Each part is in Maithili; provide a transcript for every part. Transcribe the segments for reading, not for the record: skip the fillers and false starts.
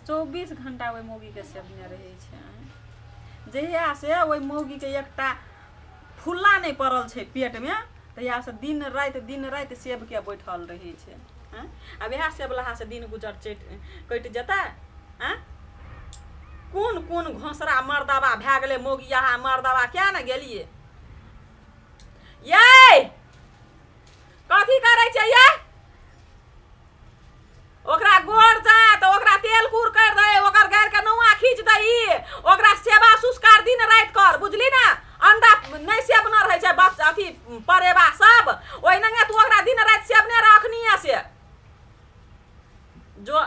24 घंटा ओहि मौगीके सेवने रहै छै। जहियासँ ओहि मौगीके एकटा फुल्ला नहि पड़ल छै पेटमे, तहियासँ दिन राति दिन राति सेबके बैठल रहै छै। आँय, आब इएह सेबलाहासँ दिन गुजर चटि कटि जेतै? आँय, कोन कोन घोसरा मरदबा भए गेलै मौगियाहा मरदबा, किया ने गेलियै यै? कथी करै छै यै? ओकरा गोर जात, ओकरा तेल कूर कर दे, ओकर गारि के नौआ खींच दही, ओकरा सेवा सुस्कार दिन राति कर, बुझली ने? अंडा नहि सेबना रहै छै बस अथी परेबा सब ओहिनागे तू ओकरा दिन राति सेबने रखनी से जो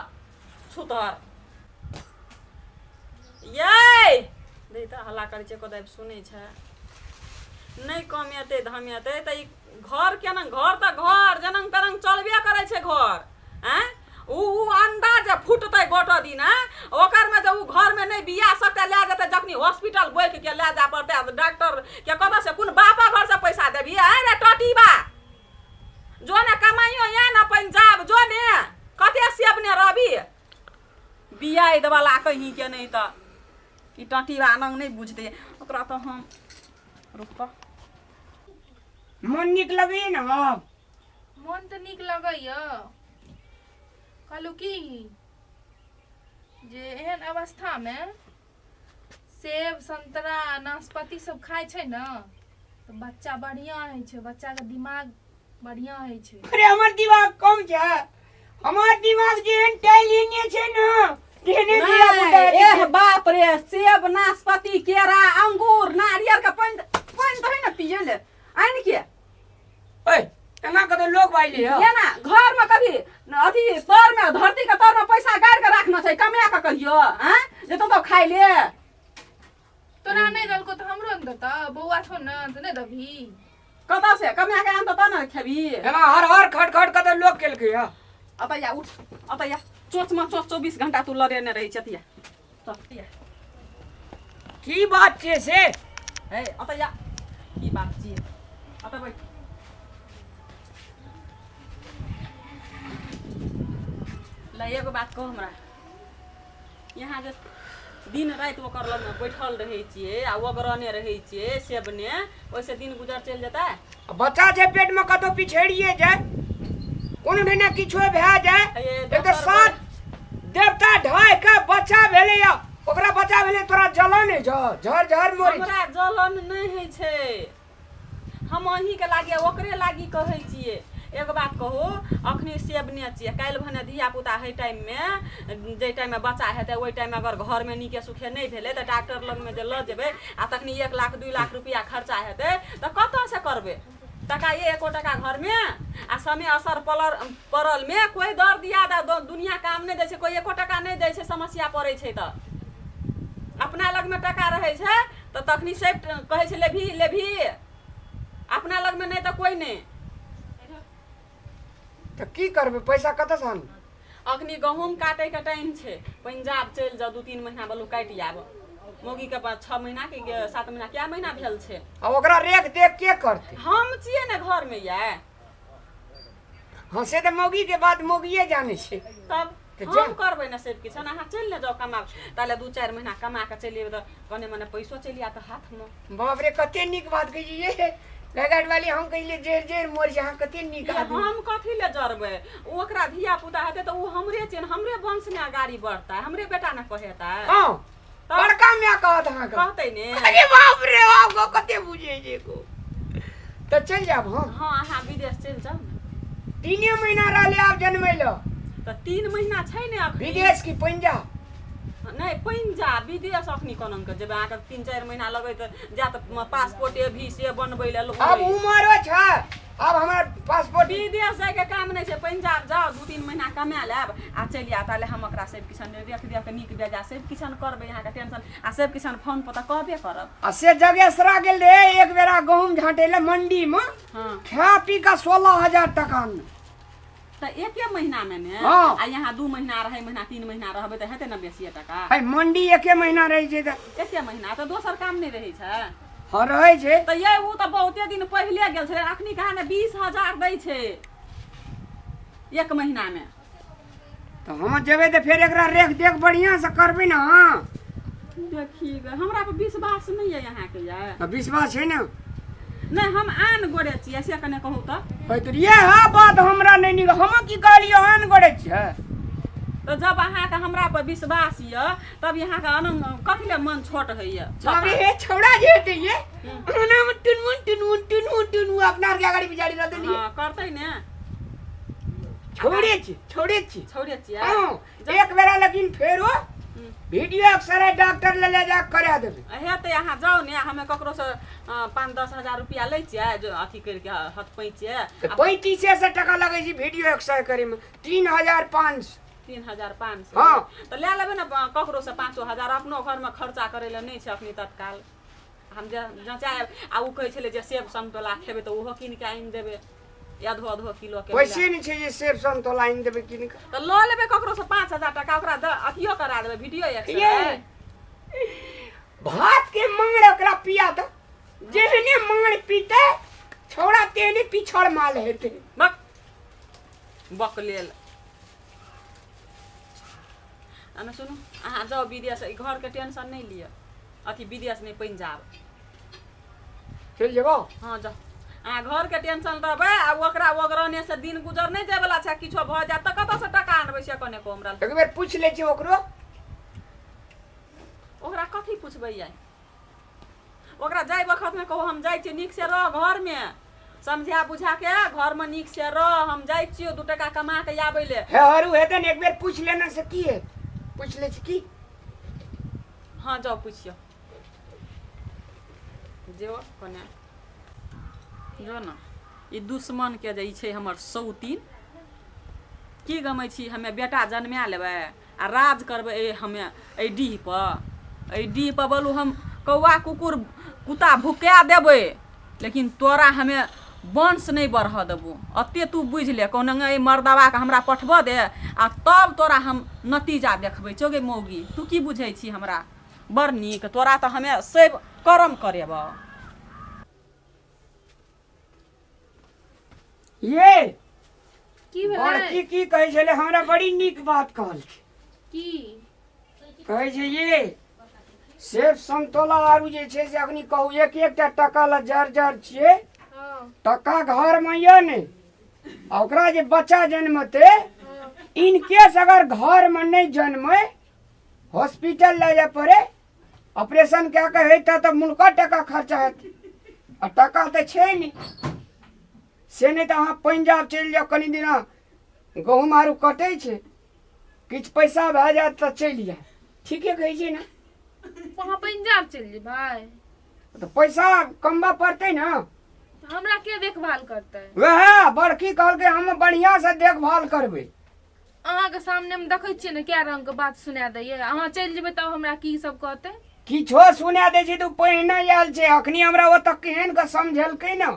छुतहर यै। दे तऽ हल्ला करै छै, कतऽ सुनै छै नहि। कमेतै धमेतै तऽ ई घर केना? घर तऽ घर जनंग तरंग चलबे करै छै घर। आँय, उ उ अंडा जे फुटतै गोटो दिना, ओकरमे जे उ घरमे नहि बिया सकतै, लए जेतै जखनी हॉस्पिटल बोकि के लए जाय पड़तै आ डॉक्टर के कतऽ से कोन बापा घरसँ पैसा देबही? आँय रे टटीबा, जो ने कमाइयो या ने पंजाब जो ने, कते सेबने रहबी बिया देवला कहीं के नहि। तऽ ई टटीबा नंग नहि बुझतै ओकरा तऽ हम रुक तऽ। मन नीक लगैए ने आब? मोन तऽ नीक लगैए। कहलहुँ की जे एहन अवस्थामे सेब, संतरा, नाशपाती सब खाइ छै ने तऽ बच्चा बढ़िआँ होइ छै, बच्चाके दिमाग बढ़िआँ होइ छै। अरे हमर दिमाग कम छै? हमर दिमाग जेहन टैलेंटे छै ने तेहने धिया पुता। एह बाप रे, सेब, नाशपाती, केरा, अंगूर, नारियल के पानि पानि दही ने पिए ले आनि के। ओए, एना कतौ लोग बाइले ह? ये ना घर में कभी अथी तर में, धरती के तर में पैसा गाड़ के रखना छै कमा के कहियो? हैं, जे तो तो खाइ ले। तोरा नहि देलको तऽ हमरो ने देतऽ, बौआ छौ ने, तऽ नहि देबही? कतऽ से कमा के आनतऽ तब ने खेबही। एना हर हर खट खट कतौ लोग केलकै ह? अतऽ या उठ, अतऽ या। चोच में चोच 24 घंटा तू लड़ेने रहै छै। अतऽ या। की बात छै से? हे, अतऽ या, की बात छियै? अतऽ बैठ। ल, एगो बात कहू हमरा, यहाँ जे दिन राति ओकर लगमे बैठल रहै छियै आ ओगरने रहै छियै सेबने, ओहिसँ दिन गुजर चलि जेतै? आ बच्चा छै पेटमे, कतौ पिछड़िए जाय, कोनो ठिना किछो भए जाय। हे, एक तऽ दोसर सात देवता ढाइ के बच्चा भेलैया, ओकरा बच्चा भेलै, तोरा जलन होइ छौ, झर झर मरै छै। हमरा जलन नहि होइ छै, हम अहीँके लागी आ ओकरे लागी कहै छियै। एगो बात कहू, अखनी सेबने छियै, काल्हि भने धियापुता हइ टाइममे, जाहि टाइममे बच्चा हेतै ओहि टाइममे अगर घरमे नीके सुखे नहि भेलै तऽ डॉक्टर लगमे जे लऽ जेबै आ तखनी 1 लाख 2 लाख रुपैआ खर्चा हेतै तऽ कतऽसँ करबै टका? एको टका घरमे आ समय असर पलर पड़लमे कोइ दर दिया दुनिया काम नहि दै छै, कोइ एको टका नहि दै छै। समस्या पड़ै छै तऽ अपना लगमे टका रहै छै तऽ तखनी से कहै छै लेबही लेबही, अपना लगमे नहि तऽ कोइ नहि। तऽ की करबै, पैसा कतऽसँ आनबै? अखनी गहूँम काटैके टाइम छै, पंजाब चलि जाउ, 2-3 महीना बलू काटि आब। मौगीके पास 6 महीना के 7 महीना कए महीना भेल छै। आ ओकरा रेख देख के करतै? हम छियै ने घरमे यै। हँ, से तऽ मौगीके बात मौगिए जानै छै। तब तऽ जा। हम करबै ने सब किछु, अहाँ चलि ने जाउ कमाब ताले, 2-4 महीना कमा कऽ चलि एबै तऽ कने मने पैसो चलि आयत हाथमे। बाप रे, कते नीक बात कहै छियै गाय वाली। हम कहलियै जेर जेर मर छै, अहाँ कते नीक ये आदमी। हम कथी ले जरबै? ओ ओकरा धिया पुता हेतै तऽ ओ हमरे छियै ने, हमरे वंश ने गाड़ी बढ़तै, हमरे बेटा ने कहेतै। हँ। तब? बड़का माय कहत अहाँके? कहतै ने। अरे बाप रे बाप गो, कते बुझै छै गो। तऽ चलि जायब हम? हँ, अहाँ विदेश चलि जाउ ने। 3 महीना रहलै आब जनमै लए। तऽ 3 महीना छै ने अखनी। विदेश की पंजाब? नहि, पंजाब। विदेश अखनी कोना के जेबै? अहाँके 3-4 महीना लगैत जायत पासपोर्टे भीसे बनबै लए। आब उमरो छै, आब हमर पासपोर्ट। विदेश जाइके काम नहि छै, पंजाब जाउ, 2-3 महीना कमा लेब आ चलि आयब। ताले हम ओकरा सब किछु देख देख के नीक बेजा सब किछु करबै, अहाँके टेंशन आ सब किछु फोन पर तऽ कहबे करब। आ से जगेसरा गेल रहे एक बेरा गहूम झाँटे लए मंडी में, खा पी कऽ 16,000 टका अनने। तऽ एके महीना मे ने? हँ। आ यहाँ 2 महीना, 2.5 महीना, 3 महीना रहबै तऽ हेतै ने बेसिए टका? है, मंडी एके महीना रहै छै तऽ। एके महीना तऽ दोसर काम नहि रहै छै? हँ, रहै छै। तऽ ये ओ तऽ बहुते दिन पहिले गेल छलै, अखनी कहाँ ने 20,000 दै छै एक महीना मे। तऽ हम जेबै तऽ फेर एकरा रेख देख बढ़िआँसँ करबै ने अहाँ। देखी गे, हमरा पर विश्वास नहि यऽ अहाँके यऽ? तऽ विश्वास छै ने। नहि, हम आन गोरे छियै से कने कहू तऽ। होइत इएह बात हमरा नहि नीक। हम की कहलियै? आन गोरे छियै। तऽ जब अहाँके हमरा पर विश्वास यऽ तब अहाँके अनंग कथी लए मन छोट होइए? अरे हे छौड़ा जे हेतै ये ओना मे टुनमुन टुनमुन टुनमुन टुनमु अपना आरके अगाड़ी बिचारी रहतै ने। हँ, करतै ने। छौड़े छी, छौड़े छी। छौड़े छियै। हँ, एक बेरा लेकिन फेरो वीडियो एक्सरे डॉक्टर ले ले जा करा देबै। हेतै, अहाँ जाउ ने। हमे ककरोसँ 5-10 हजार रुपया लै छियै जो अथी करिके हथ पैंचे। तऽ 3500 टका लगै छै वीडियो एक्सरे करैमे, 3500। 3500? हँ। तऽ लए लेबै ने ककरोसँ 5 हजार। अपनो घरमे खर्चा करै लए नहि छै अखनी तत्काल। हम जे जँचायब आ ओ कहै छलै जे सेब समतोला खेबै तऽ ओहो कीन कऽ आनि देबै आधो आधो किलोके। पैसे नहि छै जे सेब समतोला आनि देबै कीन कऽ। तऽ लऽ लेबै ककरोसँ 5000 टका, ओकरा अथियो करा देबै वीडियो ये एक्सरे। भात के माँड़ ओकरा पिया दऽ, जेहने माँड़ पीते छौड़ा तेहने पिछड़ माल हेतै। बक बक लेल। हमे सुनू, अहाँ जाउ विदेश, ई घरके टेंशन नहि लिअ। अथी विदेश नहि, पंजाब। चलि जेबो। हँ, जाउ अहाँ। घरके टेंशन रहबै आ ओकरा ओगरने से दिन गुजर नहि जायवला छै। किछो भऽ जायत तऽ कतऽसँ टका आनबै से कने को हमरा। एक बेर पूछि लै छियै ओकरो। ओकरा कथी पुछबै यै? ओकरा जाय बखतमे कहू, हम जाइ छियै, नीक से रह घरमे, समझा बुझा के घरमे नीक से रह, हम जाइ छियौ 2 टका कमा के आबै ले। हे हरू हेतै ने, एक बेर पूछि लेना से की हेतै? पूछि लै छी की? हँ, जाउ पुछियौ, जो कने जो ने। ई दुश्मनके जे ई छै हमर सौतीन, की गमै छी? हमे बेटा जन्मा लेबै आ राज करबै एहि हमे एहि डीह पर, एहि डीह पर। बोलू, हम कौआ कुकुर कुत्ता भुका देबै, लेकिन तोरा हमे वंश नहि बढ़ऽ देबौ। एते तू बुझि ले। कहूँ एहि मर्दबाके हमरा पठबऽ दे आ तब तोरा हम नतीजा देखबै छौ गे मौगी। तू की बुझै छी हमरा? बड़ नीक, तोरा तऽ हमे सब करम करेबौ। ये की भेलै? बड़की की कहै छलै? हमरा बड़ी नीक बात कहलखिन। की? कहै छै ये सेब समतोला आरू जे छै से अखनी कहू एक एकटा टका लए जर जर छियै। टका घरमे यऽ नहि आ ओकरा जे बच्चा जन्मतै, इन केस अगर घरमे नहि जन्मै, हॉस्पिटल लए जाय पड़े, ऑपरेशन कए कऽ हेतै तऽ मुनका टका खर्चा हेतै आ टका तऽ छै नहि। से नहि तऽ अहाँ पंजाब चलि जाउ, कनि दिना गहूँम आरू कटै छै, किछु पैसा भए जायत तऽ चलि जायब। ठीके कहै छियै ने? अहाँ पंजाब चलि जेबै? तऽ पैसा कमबऽ पड़तै ने। तऽ हमरा के देखभाल करतै? वएह बड़की कहलकै, हम बढ़िआँसँ देखभाल करबै। अहाँके सामने हम देखै छियै ने, कए रंग के बात सुना दैये। अहाँ चलि जेबै तब हमरा की सब कहतै? किछो सुना दै छै तऽ ओ पहिने आयल छै। अखनी हमरा ओतऽ केहन कऽ समझेलकै ने,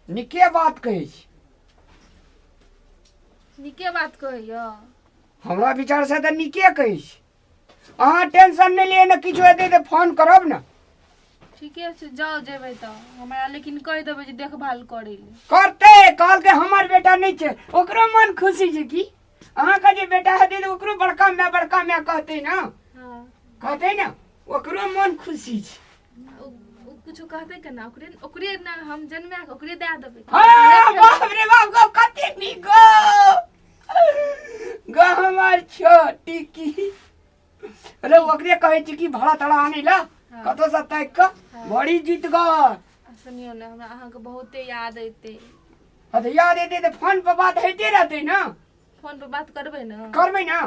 नीके बात कहै छै। नीके बात कहैया? हमरा विचारसँ तऽ नीके कहै छै। अहाँ टेंशन नहि लिअ ने, किछो हेतै तऽ फोन करब ने। ठीके छै, जाउ। जेबै तऽ हमरा लेकिन कहि देबै जे देखभाल करै लए। करतै। कहलकै हमर बेटा नहि छै, ओकरो मन खुशी छै कि अहाँके जे बेटा हेतै तऽ ओकरो बड़का माय बड़का माय कहतै ने। कहतै ने, ओकरो मन खुशी छै। ओ ओ कुछो कहतै केना? ओकरे ओकरे ने हम जन्मा के ओकरे दए देबै। हाँ, बाप रे बाप गो, कते नीक गो गो हमर छोटी की। अरे ओकरे कहै छी कि भाड़ा तड़ा आनै ला कतौ से ताकि कऽ, बड़ी जीत गो। आ सुनियौ ने, हमरा अहाँके बहुते याद अयतै। हाँ, तऽ याद एतै तऽ फोन पर बात होइते रहतै ने। फोन पर बात करबै ने? करबै ने।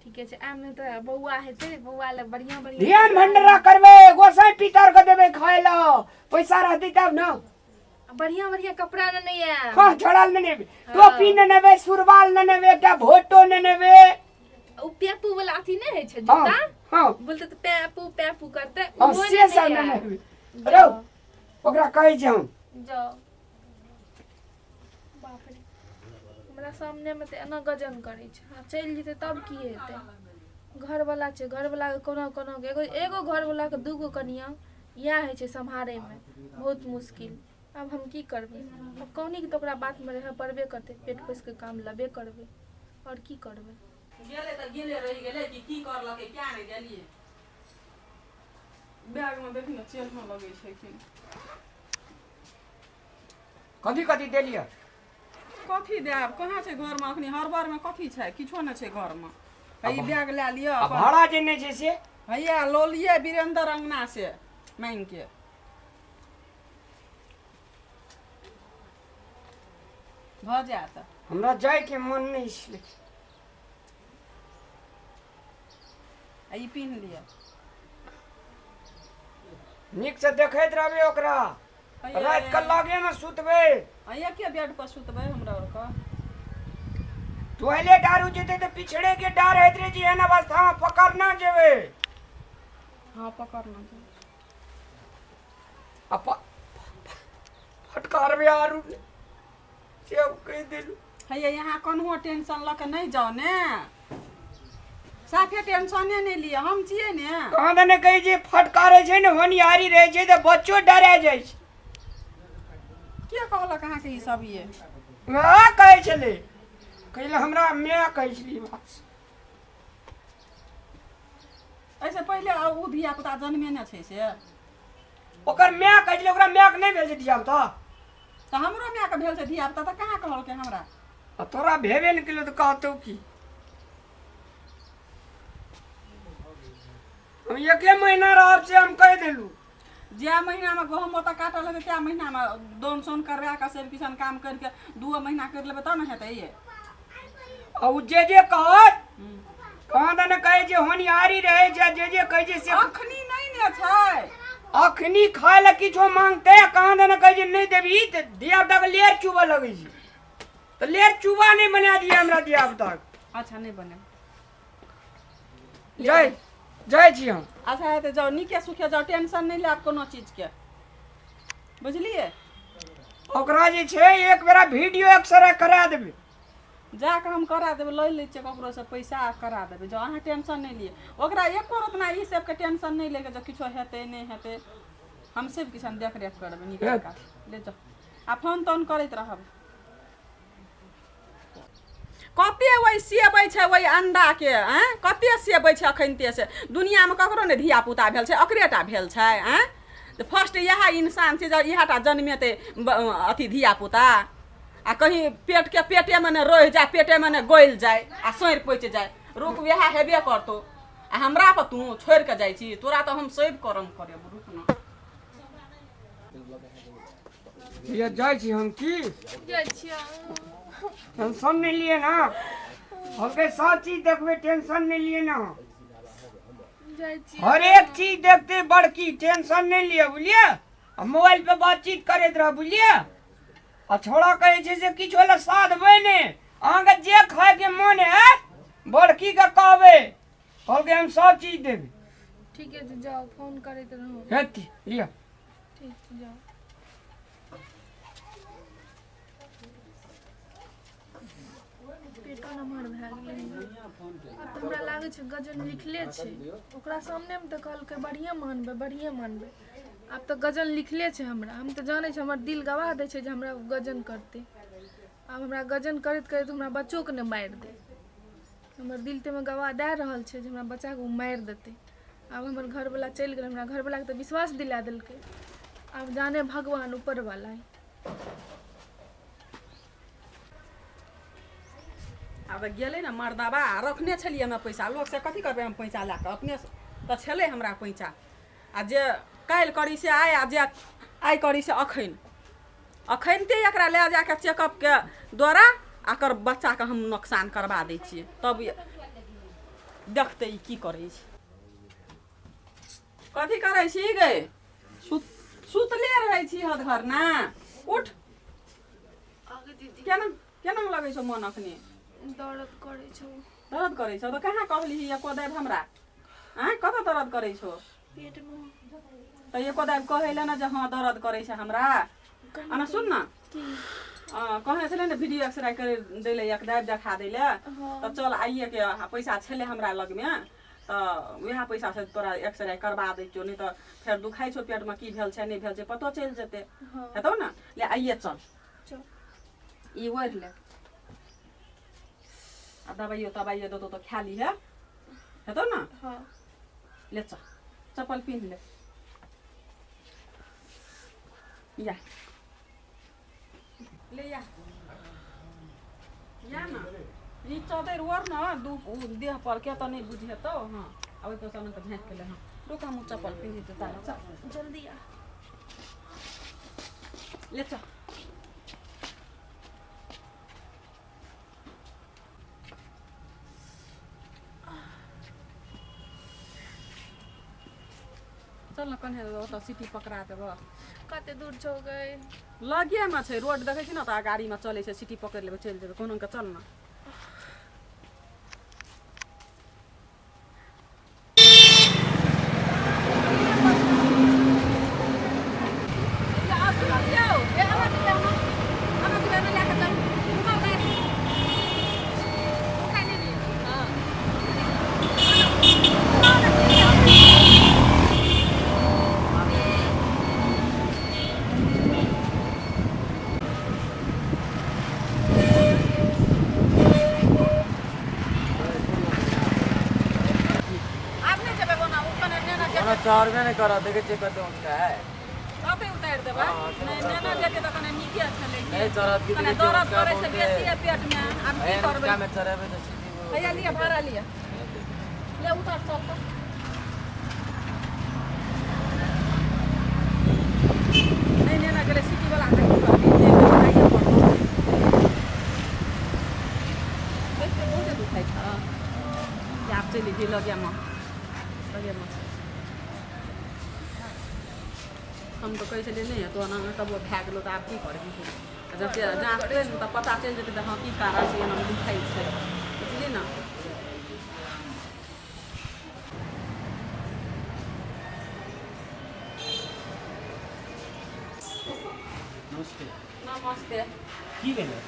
ठीके छै। आब नहि तऽ बौआ हेतै, बौआ लए बढ़िआँ बढ़िआँ ध्यान भंडारा करबै, गोसाई पितर के देबै खाय ला, पैसा रहतै तब ने। बढ़िआँ बढ़िआँ कपड़ा ने नहि आयब। हाँ, छोड़ल ने नेबै, टोपी ने नेबै, सुरवाल ने नेबै, एकटा भोटो ने नेबै। ओ पेपू वाला अथी नहि होइ छै? हाँ। जूता। हाँ। बोलते तऽ पेपू पेपू करते। हाँ। ओहो से ने सब नहि ने आयब। नेबै। रौ, ओकरा कहै छी हम। जाउ। बाप रे, हमरा सामनेमे तऽ एना गजन करै छै। आ चलि जेतै तब की हेतै? घरवला छै, घरवलाके कोना कोना के एगो एगो घरवलाके दूगो कनिआँ, इएह होइ छै सम्हारैमे बहुत मुश्किल। आब हम की करबै? आब कहुनी तऽ ओकरा बातमे रहय पड़बे करतै, पेट पोसिके काम लेबे करबै, आओर की करबै? गेलै तऽ गेले रहि गेलै कि की करलकै क्या नहि गेलियै। बैगमे देखी ने चेन्हो लगै छै कि। कथी कथी देलियै? कथी देब, कहाँ छै घरमे अखनी? हड़बड़मे कथी छै? किछो नहि छै घरमे। ई बैग लए लिअ। आ भाड़ा जे नहि छै से? हैया लऽ लिअ वीरेंद्र अंगना से मांगि के। भऽ जायत। हमरा जायके मन नहि छै। आ ई पिन्ह लिअ। नीकसँ देखैत रहबै ओकरा। राति के लगे में सुतबै। आ एके बेड पर सुतबै हमरा आरके। टॉयलेट आरू जेतै तऽ पिछड़े के डर होइत रहै छै, एहन अवस्था में पकड़ना जेबै। हाँ, पकड़ना जेबै। आ फटकारबै आरू से हम कहि देलहुँ। हैया यहाँ कन्हो टेंशन लऽ के नहि जाउ ने, साफे टेंशने नहि लिअ, हम छियै ने। कहाँ दने कहै छै फटकारै छै ने, होनिहारी रहै छै तऽ बच्चो डरा जाइ छै। के कहलक अहाँके ई सब? ये वएह कहै छलै, कहै हमरा माय कहै छलै ई बात। एहिसँ पहिले ओ धिया पुता जन्मेने छै से? ओकर माय कहै छलै, ओकरा मायके नहि भेल छै धिया पुता? तऽ हमरो मायके भेल छै धिया पुता, तऽ कहाँ कहलकै हमरा? आ तोरा भेबे नहि केलौ तऽ कहतौ की? हम एके महीना रहब से हम कहि देलहुँ। जै महीनामे गहूँम ओतऽ काटल हेतै तै महीनामे दौन सौन करवा कऽ सब किसान काम करिके 2 महीना करि लेबै तब ने हेतै ये। आ ओ जे जे कहत कहाँ दने कहै छै होनिहारी रहै छै, जे जे कहै छै से। अखनी नहि ने छै। अखनी खाय लए किछो मांगतै आ कहाँ दने कहै छै नहि देबही तऽ धिया पुताके लेर चुबऽ लगै छै, तऽ लेर चुबा नहि बना दिअ हमरा धिया पुताके। अच्छा, नहि बने। जाइ जाइ छी हम। अच्छा हेतै, जाउ, नीके सुखे जाउ, टेंशन नहि लेब कोनो चीजके, बुझलियै? ओकरा जे छै एक बेरा वीडियो एक्सरे करा देबै। जा कऽ हम करा देबै, लऽ लै छियै ककरोसँ पैसा आ करा देबै। जाउ, अहाँ टेंशन नहि लिअ। ओकरा एको रतना ई सबके टेंशन नहि लैके जे किछो हेतै नहि हेतै, हम सब किछु देखरेख करबै नीक जकाँ। ले जाउ आ फोन तोन करैत रहब। कते ओहि सेबै छै ओहि अंडाके? आँय, कते सेबै छै? अखनिते से दुनिआँमे ककरो नहि धिया पुता भेल छै, ओकरे टा भेल छै। आँय, तऽ फर्स्ट इएह इंसान छै जे इएह टा जन्मेतै अथी धिया पुता, आ कहीं पेटके पेटेमे ने रहि जाय, पेटेमे ने गलि जाय आ सड़ि पचि जाय। रुक, वएह हेबे करतौ। आ हमरा पर तू छोड़ि कऽ जाइ छी? तोरा तऽ हम सेव करम करेब, रुक ने। ये जाइ छी हम की? जाइ छियै। टेंशन नहीं लिए ना, हमके सब चीज देखबे, टेंशन नहीं लिए ना। जाइ छियै। हर एक चीज देखते बड़की, टेंशन नहीं लिए, बुझलिए? आ मोबाइल पे बातचीत करैत रह, बुझलिए? आ छोड़ा कहै छै से किछु लए साधबै ने, अहाँके जे खायके मन हैत बड़की के कहबै, कहलकै हम सब चीज देबै। ठीके छै, जाउ, फोन करैत रहू। हेती लिअ। ठीक छै, जाउ। पेटो नमहर भए गेलै। आब तऽ हमरा लागै छै गजन लिखले छै। ओकरा सामनेमे तऽ कहलकै बढ़िएँ मानबै, बढ़िएँ मानबै, आब तऽ गजन लिखले छै हमरा। हम तऽ जानै छी, हमर दिल गवाह दै छै जे हमरा ओ गजन करतै। आब हमरा गजन करैत करैत हमरा बच्चोके नहि मारि दै। हमर दिल ताहिमे गवाह दए रहल छै जे हमरा बच्चाके ओ मारि देतै। आब हमर घरवला चलि गेलै, हमरा घरवलाके तऽ विश्वास दिला देलकै, आब जाने भगवान ऊपरवला। आब तऽ गेलै ने मरदबा। रखने छलियै हमे पैसा, लोकसँ कथी करबै हम पैसा लए कऽ? अपने तऽ छलै हमरा पैसा। आ जे काल्हि करी से आइ, आ जे आइ करी से अखन। अखनिते एकरा लए जा कऽ चेकअपके द्वारा एकर बच्चाके हम नोकसान करबा दै छियै, तब देखतै ई की करै छै। कथी करै छी गे? सुतले रहै छी हद घर ने? उठ। आगे दीदी। केना केना लगै छौ मन अखनी? दर्द करै छौ। दर्द करै छौ तऽ कहाँ कहली एको दाबि हमरा? आँय, कतऽ दर्द करै छौ? पेटमे। तऽ एको दाबि कहै लए ने जे हँ दर्द करै छै हमरा। आना सुन ने। की? कहने छलै ने वीडियो एक्सरे कर दै लए, एक दाबि देखा दै लए। हँ। तऽ चल, आइए के पैसा छलै हमरा लगमे, तऽ वएह पैसासँ तोरा एक्सरे करबा दै छियौ, नहि तऽ फेर दुखाइ छौ पेटमे, की भेल छै नहि भेल छै पतो चलि जेतै। हँ। हेतौ ने? ले, आइए चल। चल। ई ओढ़ि ले। आ दबाइयो तबाइयो देतौ तऽ खा लिहे हेतौ ने हँ ले चल चप्पल पिन्ह ले या ले या या ना ई चदरि ओढ़ न दू उ देह पर के तऽ नहि बुझेतौ हँ आ ओहि पर सँ अनके झाँपि के ले हँ रुक हम चप्पल पिन्ह जेतौ तारा चल जल्दी आ ले चल चल न कन्हे ओतऽ सिटी पकड़ा देबऽ कते दूर छौ गै लगेमे छै रोड देखै छी ने तऽ गाड़ीमे चलै छै सिटी पकड़ि लेबै चलि जेबै कोनो के चल न आब नहि जेबै ओना ओ कने नेना ओना चढ़बे नहि करत देखै छियै कते ऊँचा है कते उतारि देबै नहि नेना जेतै तऽ कने नीके छलै नहि चढ़त की कने देखै छियै दर्द ऊँचा करै छै बहुते बेसी है पेटमे आब की एहन करबै ऊँचामे चढ़ेबै तऽ सीधी हैया लिअ भाड़ा लिअ ले उतार चल तऽ नहि नेना गेलै सिटी वाला के की करबै जे दबाइए पड़तौ देखते बहुते दुखाइ छ आब चलि गेल लगेमे लगेमे छै हम तऽ कहै छलियै नहि हेतौ एना तबो भए गेलौ तऽ आब की करबही आ जब जाँचतै ने तऽ पता चलि जेतै तऽ हँ की कारण छै एना दुखाइ छै बुझलियै ने नमस्ते नमस्ते की भेलै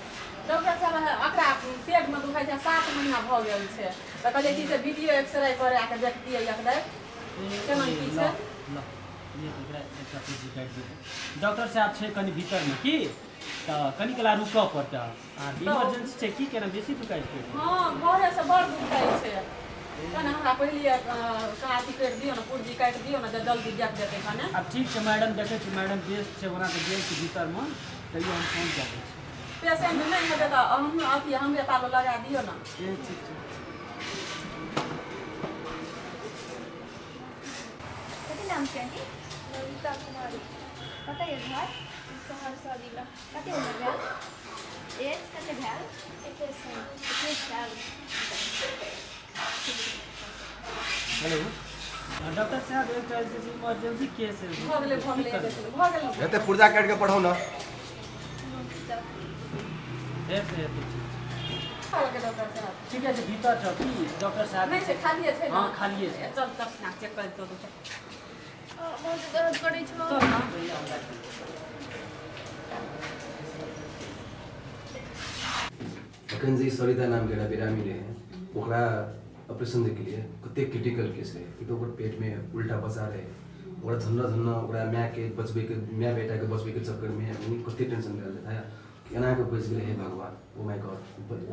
डॉक्टर साहब एकरा पेटमे दुखाइ छै 7 महीना भऽ गेल छै तऽ कहलियै कि से वीडियो एक्सरे करा कऽ देखतियै एकबेर केना की ल छै ल ये एकरा एकटा पर्ची काटि दियौ डॉक्टर साहब छै कनि भीतरमे की तऽ कनि कला रुकऽ पड़तै अहाँके इमरजेंसी छै की केना बेसी दुखाइ छै हँ घरेसँ बड़ दुखाइ छै कने हमरा पहिले अथी करि दियौ ने पुर्जी काटि दियौ ने जे जल्दी देख देतै कने आब ठीक छै मैडम देखै छी मैडम व्यस्त छै ओना तऽ गेल छी भीतरमे तैयो हम फोन कऽ दै छी पेशेंट नहि हेतै तऽ हम अथी हमरे तालो लगा दियौ ने ए ठीक छै कथी नाम छै आंटी नविता कुमारी कतऽ यऽ घर सहरसा जिला कते उम्र भेल एज कते भेल 21 साल 21 साल हेलो डॉक्टर साहब एकटा जे छै इमरजेंसी केस है भऽ गेलै भऽ गेलै भऽ गेलै हेतै पुर्जा काटि कऽ पढ़ाउ ने हेतै हेतै ठीक छै भऽ गेलै डॉक्टर साहब ठीके छै भीतर छौ की डॉक्टर साहब नहि छै खालिए छै ने हँ खालिए छै चल चल ना चेक कर दो चल बहुत दर्द करै छौ चल ना एखन जे ई सरिता नामके एकटा बेरामी रहै ओकरा ऑपरेशन जे केलियै कतेक क्रिटिकल केस रहै एक तऽ ओकर पेटमे उल्टा बच्चा रहै ओकरा झन्ना झन्ना ओकरा मायके बचबैके माय बेटाके बचबैके चक्करमे आदमी कतेक टेंशन भेल रहै एना कऽ बचि गेलै हे भगवान ओ my God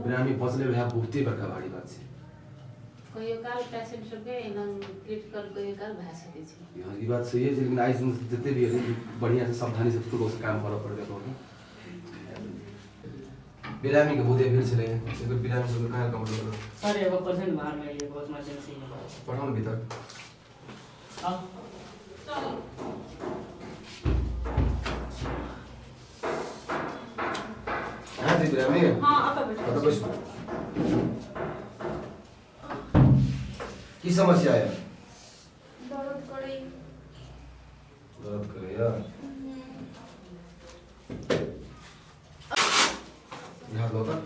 बेरामी बचलै वएह बहुते बड़का भारी बात छै कहियो काल पेशेंट सबके एना क्रिटिकल कहियो काल भए सकै छै हँ, ई बात सही छै लेकिन आइ जते भी हेतै बढ़िआँसँ सावधानीसँ पूर्वकसँ काम करऽ पड़तै अपनाके बिरामीके बहुते भीड़ छलै एगो बिरामी सबके कहाँ कमरो सर एगो पेशेंट बाहरमे ये बहुत इमरजेंसी है पठाउ ने भीतर आउ कहाँ छै बिरामी हँ अतऽ बैठो कतऽ बैसू की समस्या है दर्द करै दर्द करैया यहाँ लो तऽ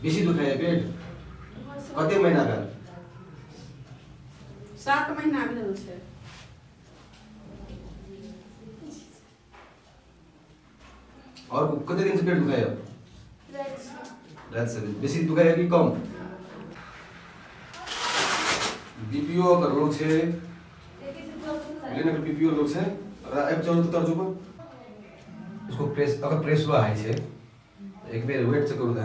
बेसी दुखाइया पेट कते महीना भेल 7 महीना भेल छै। और कते दिन से पेट दुखाइए? रात से। बेसी दुखाइए कि कम? बीपीओ अगर लो छे लेने अगर बीपीओ लो छे अगर आबि चलू तऽ तर्जू पर उसको प्रेस अगर प्रेस हुआ है छे एक बेर वेट से करू ता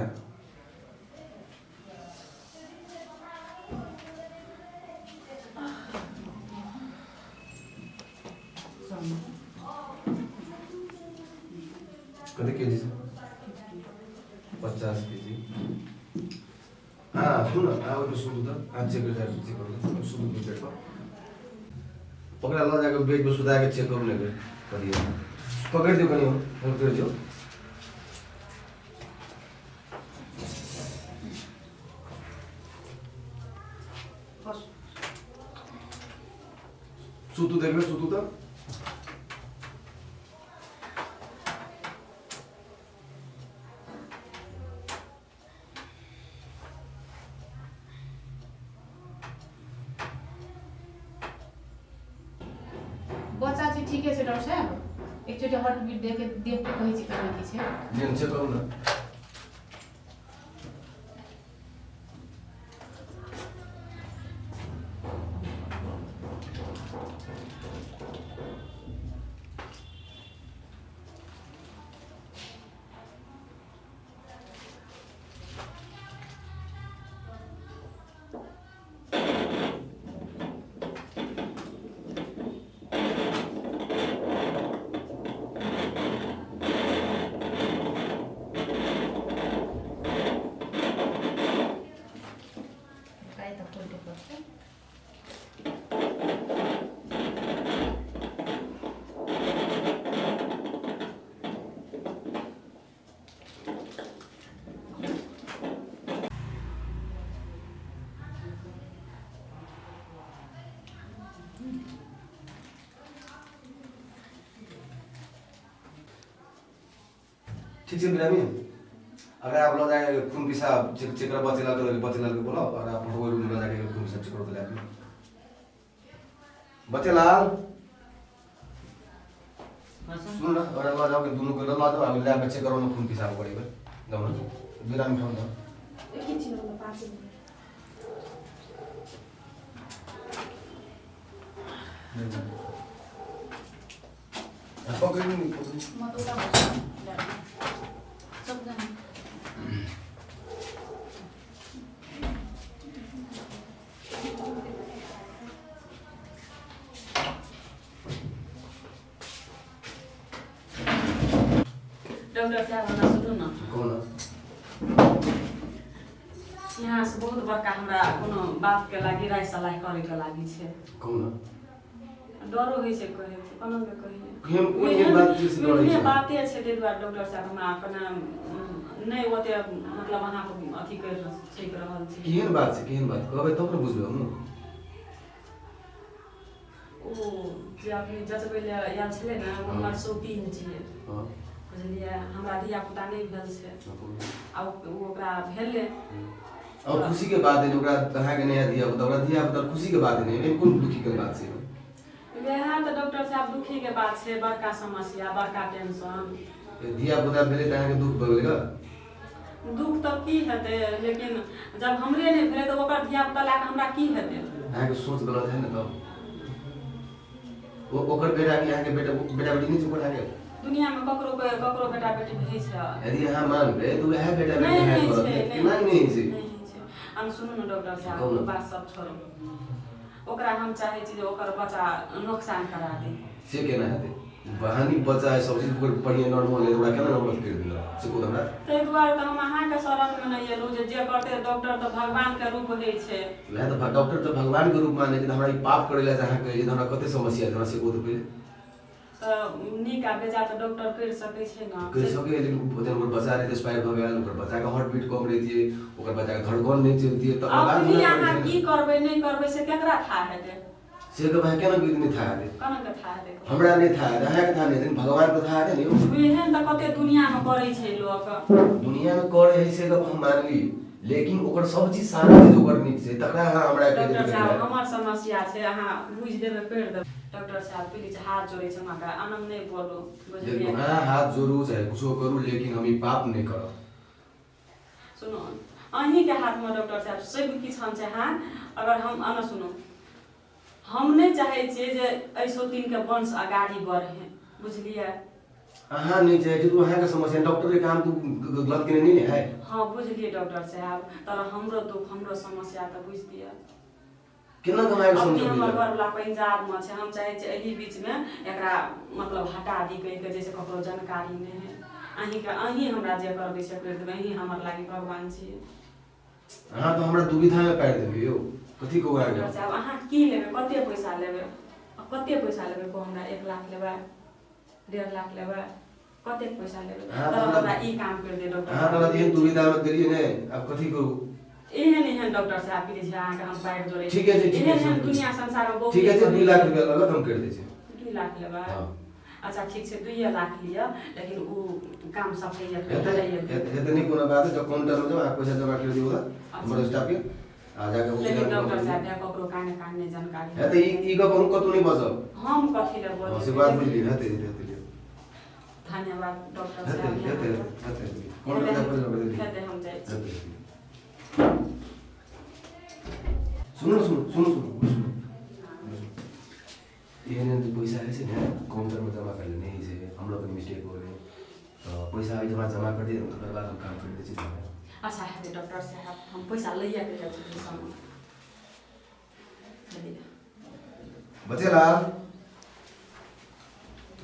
कते केजी से 50 केजी। हाँ सुन हाँ ओहिमे सुतू तऽ हाँ चेक कर चेक करू सुतू बेड पर ओकरा लऽ जाके बेड पर सुता के चेक करू ने बेर करियौ पकड़ि दियौ कनि हेल्प करि दियौ। सुतू देखबै सुतू तऽ बच्चा छै ठीके छै डॉक्टर साहब, एकचोटि हार्ट बीट देख देख के कहै छी केना की छै। जेन चेक करू ना। ठीक छै बिरामी, अगर आप लऽ जाके खून पिसाब चेक चेक कर बचेलाल के बचेलाल के बोलाओ और आप पटवा रूम में लऽ जाके खून पिसाब चेक करो लैब में। बचेलाल सुन ना, और लऽ जाओ के दोनों के लऽ जाओ अब लैब में चेक करो ना खून पिसाब करेगा जाओ ना बिरामी ठाउँ जाओ। पकड़िनु नि पकड़िनु। म त उता बस्छु। सबजना डॉक्टर साहब हमरा सुनू न। कहू न। यहाँ से बहुत बड़का हमरा कोनो बात के लागि राय सलाह करे के लागि छै। कहू न। डरो होइ छै कहै के, कोना के कहियै। केहन कोन एहन बात छै से डर होइ एहने छै? बाते छै ताहि दुआरे डॉक्टर साहब हमरा कने नहि ओते मतलब अहाँके अथी करि सकि रहल छी। केहन बात छै, केहन बात कहबै तब ने बुझबै हम। ओ जे अपने जचबै लए आयल छलै ने ओ हमर शौकीन छियै। हँ। बुझलियै, हमरा धिया पुता नहि भेल छै आ ओ ओकरा भेलै। और खुशी के बात है ओकरा अहाँके नया धिया पुता, ओकरा धिया पुता खुशी के बात है, एहिमे कोन दुखी के बात छै? वएह तऽ डॉक्टर साहब दुखी के बात छै, बड़का समस्या बड़का टेंशन। धिया पुता भेलै तऽ अहाँके दुख भऽ गेलै ग? दुख तऽ की हेतै, लेकिन जब हमरे नहि भेलै तऽ ओकर धिया पुता लए कऽ हमरा की हेतै? अहाँके सोच गलत है ने तब। ओकर बेटा कि अहाँके बेटा बेटा बेटी नहि छै ओकर अहाँके? दुनिया में ककरो ककरो बेटा बेटी होइ छै। यदि अहाँ मानबै तऽ वएह बेटा बेटी नहि अहाँके होइ करत। छै, केना नहि होइ छै? नहि होइ छै। हम सुनू ने डॉक्टर साहब, कहू ने। बात सब छोड़ू, ओकरा हम चाहै छी जे ओकर बच्चा नोकसान करा दे। से केना हेतै? बहानी बच्चा है, सब चीज ओकर बढ़िआँ नॉर्मल है, ओकरा केना नॉर्मल करि देबै से कहू हमरा। ताहि दुआरे तऽ हम अहाँके शरणमे नहि एलहुँ जे करतै डॉक्टर तऽ भगवानके रूप होइ छै। वएह तऽ डॉक्टर तऽ भगवानके रूप मानै छै, तऽ हमरा ई पाप करै लए जे अहाँ कहै छी तऽ हमरा कते समस्या छै, हमरा से कहू तऽ पहिले। तऽ नीक आ बेजा तऽ डॉक्टर करि सकै छै ने। करि सकै, लेकिन जहन ओकर बच्चा रहै एक्सपायर भऽ गेल, ओकर बच्चाके हार्ट बीट कम रहितियै, ओकर बच्चाके धड़कन नहि चलतियै, तकर बाद अखनी हमरा अहाँ कहै छै की ने। करबै नहि करबै से केकरा था हेतै? से के भाई केना कि नहि था हेतै? केना के था हेतै? हमरा नहि था हेतै, अहाँके था नहि हेतै, भगवानके था हेतै ने यौ। एहन तऽ कते दुनियामे करै छै लोक। दुनियामे करै है से गप हम मानली, लेकिन ओकर सब चीज सारा चीज ओकर नीक छै, तकरा अहाँ हमरा कहि डॉक्टर देबै। साहब हमर समस्या छै, अहाँ बुझि देबै करि देबै। डॉक्टर साहब प्लीज हाथ जोड़ै छै अहाँके, अनम नहि बोलू, बुझलियै? अहाँ हाथ जोड़ू चाहे कुछो करू, लेकिन हम ई पाप नहि करब। सुनू, अहीँके हाथमे डॉक्टर साहब सब किछु हम छै। हाँ अगर हम अना सुनू, हम नहि चाहै छियै जे एहि सौतीनके वंश अगाड़ी बढ़े, बुझलियै? अहाँ नहि चाहै छी तऽ अहाँके समस्या, डॉक्टरके काम तऽ गलत केने नहि ने है। हाँ बुझलियै डॉक्टर साहब, तर हमरो दुख हमरो समस्या तऽ बुझि दिअ। केना कमाए के अभी हमर समझ घरवला पंजाबमे छै, हम चाहै छियै एहि बीचमे एकरा मतलब हटा दी कहि कऽ, जैसे ककरो जानकारी नहि है। अहीँके अहीँ हमरा जे करबै से करि देबै, अहीँ हमर लागी भगवान छियै। अहाँ तऽ हमरा दुविधामे पारि देबै यौ, कथी कहू अहाँके? डॉक्टर साहब अहाँ की लेबै, कते पैसा लेबै, कते पैसा लेबै कहू हमरा? 1 लाख लेबै, 1.5 लाख लेबै, कतेक पैसा लेबै? अहाँ तर तऽ हमरा ई काम करि दे डॉक्टर अहाँ तऽ साहब। एहन दुविधामे देलियै ने, आब कथी करू? एहन एहन डॉक्टर साहब प्लीज अहाँके हम पारि जोड़ै छी। ठीके छै, ठीके एहन छै। एहन दुनिया संसारमे बहुत ठीके छै, 2 लाख रुपया लागत, हम करि दै छी। 2 लाख लेबै? हाँ। अच्छा ठीक छै, 2 लाख लिअ, लेकिन उ काम सफैया हेतै हेतै नहि कोनो बात, जब काउंटरमे जाउ अहाँ पैसा जमा करि दियौ हमर स्टाफके, आ जाके ओ लेकिन डॉक्टर साहब ककरो काने कान नहि जानकारी हेतै। ई गप हम कतहु नहि बजब। हम कथी लए बजब? से बात बुझलियै, हेतै हेतै। धन्यवाद डॉक्टर हेतै साहब। हेतै हेतै, काउंटर जा पैसा जमा करि हेतै, हम जाइ छी। हेतै। सुनू सुनू सुनू सुनू सुनू, एहन एहन जे पैसा होइ छै ने काउंटरमे जमा करै लए नहि होइ छै, हमरो कनि मिस्टेक हो गेलै, तऽ पैसा एहिठमा जमा कर दिअ, तकर बाद हम काम करि दै छी। अच्छा हेतै डॉक्टर साहब, हम पैसा लैए के जाइ छी संग। बचेलाल,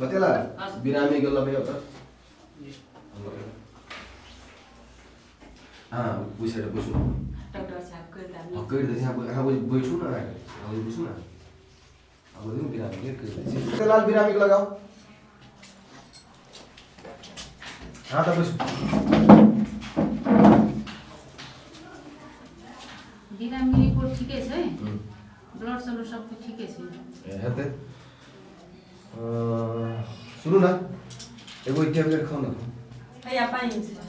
बचेलाल बिरामी के लबे ओतऽ। हाँ बैसू बैसू। डॉक्टर साहब करि देब? हाँ करि दै छी, अहाँ बैठू ने, अहाँ बैसू ने, अब दिन बिरामी के करि दै छी। बचेलाल बिरामी के लगाओ। हाँ तऽ बैसू। बिरामी रिपोर्ट ठीके छै, ब्लड सब सब ठीके छै। हेतै। सुनू ने, एगो टेबलेट खाउ ने। हैया पानि छै।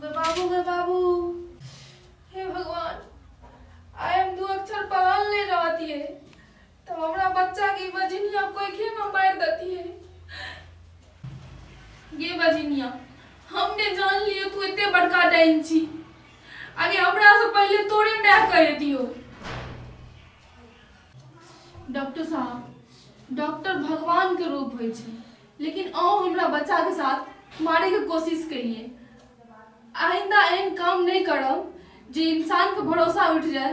गे बाबू, गे बाबू, हे भगवान, आइ हम 2 अक्षर पढ़ल नहीं रहतिए तब हमरा बच्चा के बजनिया कोइखे में मारि देतिए। गे बजनिया, हमने जान लियो तू एते बड़का डाइन छी, आगे हमरा से पहले तोरे my कह दियो। डॉक्टर साहब, डॉक्टर भगवान के रूप होइ छै, लेकिन अहूँ हमरा बच्चा के साथ मारे के कोशिश करिए। आइंदा एहन काम नहीं करब जे इंसान के भरोसा उठ जाए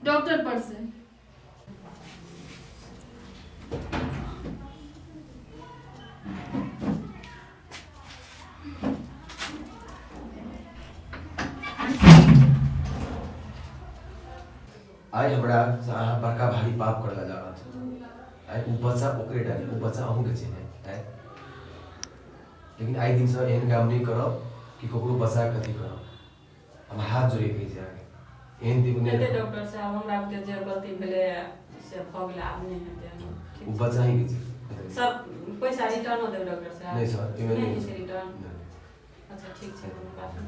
डॉक्टर पर से। आइ हमरा से अहाँ बड़का भारी पाप करला जा रहल छी। आइ ओ बच्चा ओकरे डाली, ओ बच्चा अहूँके छै ने आइ, लेकिन आइ दिनसँ एहन काम नहि करब कि ककरो बच्चा के अथी करब। हम हाथ जोड़े कहै छी अहाँके, एहन दिन नहि। हेतै डॉक्टर साहब, हमरा बुते जे गलती भेलै से भऽ गेलै, आब नहि हेतै। ओ बच्चा ही के छै। सर पैसा रिटर्नो देब डॉक्टर साहब? नहि सर, एहिमे नहि नहि होइ छै रिटर्न। नहि। अच्छा ठीक छै, कोनो बात नहि।